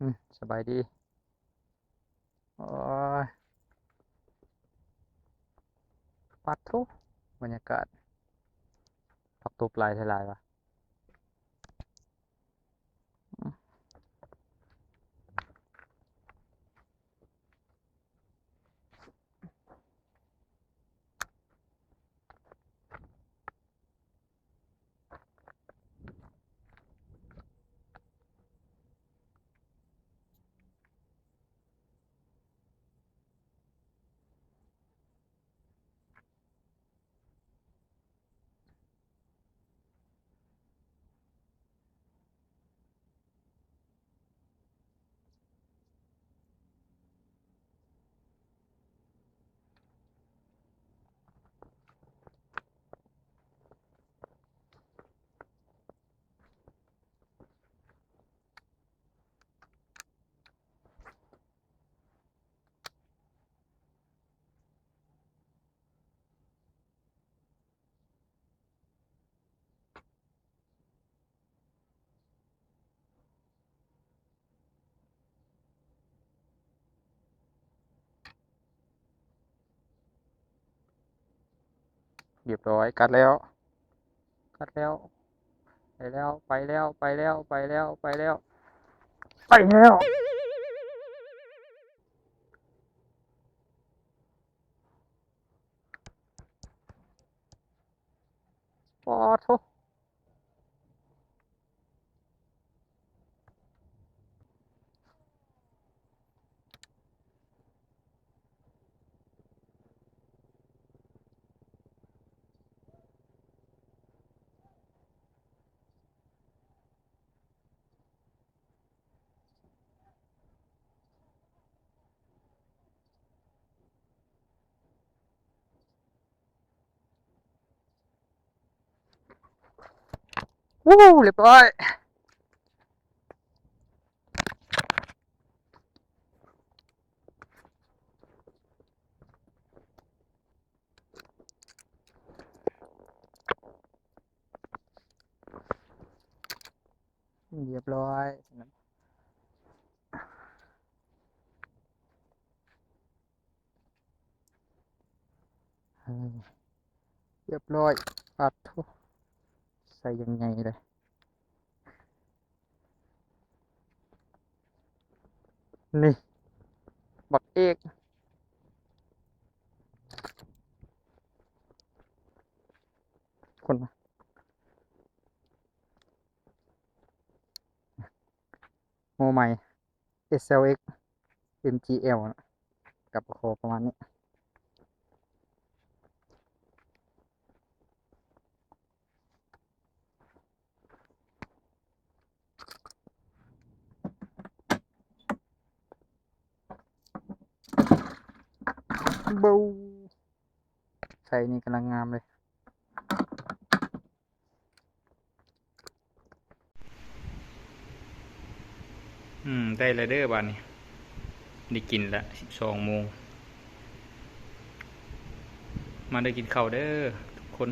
ອືມ ສະບາຍດີ. ໂອ້ຍ ປາດໂທ້ ບັນຍາກາດ ຜັກຕົບຫຼາຍແທ້ຫຼາຍວ່າ. ຮຽບຮ້ອຍ ກັດແລ້ວ ກັດແລ້ວ ໄປແລ້ວ ໄປແລ້ວ ໄປແລ້ວ ໄປແລ້ວ ໄປແລ້ວ ໄປແລ້ວ. ປາດໂທ້. ວູ້ ຮຽບຮ້ອຍ ຮຽບຮ້ອຍ. ຮຽບຮ້ອຍ ປາດໂທ້ ໃສ່ຢ່າງໃຫຍ່ເລີຍ ນີ້ ບັກເອກ ຄົນ ໂມໃໝ່ ເອສແອລເອັກ ເອັມຈີແອລ ນະ ກັບຂໍ້ປະມານນີ້ ເບົ້າ ໃສ່ນີ້ກຳລັງງາມເລີຍ. ອືມ ໄດ້ແລ້ວເດີບາດນີ້ ໄດ້ກິນລະ ສິບສອງໂມງ ມາເດີ ກິນເຂົ້າເດີທຸກຄົນ.